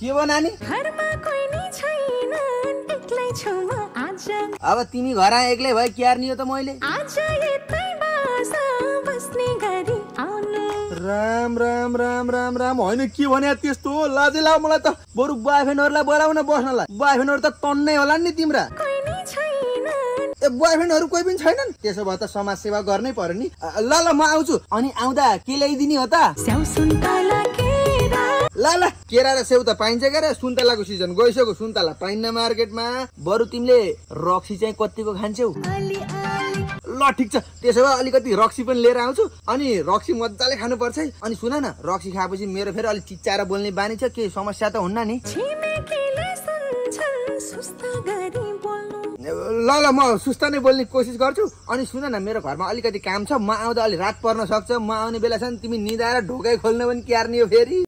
के भयो नानी? घरमा कोही नि छैन, एक्लै छु म आज। अब तिमी घर आए एक्लै भयो क्यार नि हो त मैले। आज यतै बस्ने गरी आउनु। राम राम राम राम राम होइन के भने त्यस्तो हो लाजै लाग मलाई त। बरु बोयफ्रेन्डहरुलाई बोलाउन बस्नलाई। बोयफ्रेन्डहरु त टन्नै होला नि तिम्रा। कोही नि छैन। ए बोयफ्रेन्डहरु कोही पनि छैनन्? त्यसो भए त समाज सेवा गर्नै पर्यो नि। ल ल म आउँछु। अनि आउँदा के ल्याइदिने हो त? स्याउ सुन्तला केरा। ल ल केरा र सेउ त पाइन्छ के रे? सुन्तलाको सिजन गइसक्यो। सुन्तला पाइन्न मार्केटमा। बरु तिमीले रक्सी चाहिँ कतिको खान्छौ? अलि अलि। ल ठिक छ त्यसो भए अलिकति रक्सी पनि लिएर आउँछु। अनि रक्सी मजाले खानुपर्छ है। अनि सुन न रक्सी खाएपछि मेरो फेरि अलिक चिच्चाएर बोल्ने बानी छ। के समस्या त हुन्न नि? छिमेकीले सुन्छन् सुस्ता गरी बोल्नु। ल ल म सुस्ता नै बोल्ने कोसिस गर्छु। अनि सुन न मेरो घरमा अलिकति काम छ। म आउँदा अलि रात पर्न सक्छ। म आउने बेलासम्म तिमी निदाएर ढोकै खोल्न पनि क्यार्ने हो फेरि।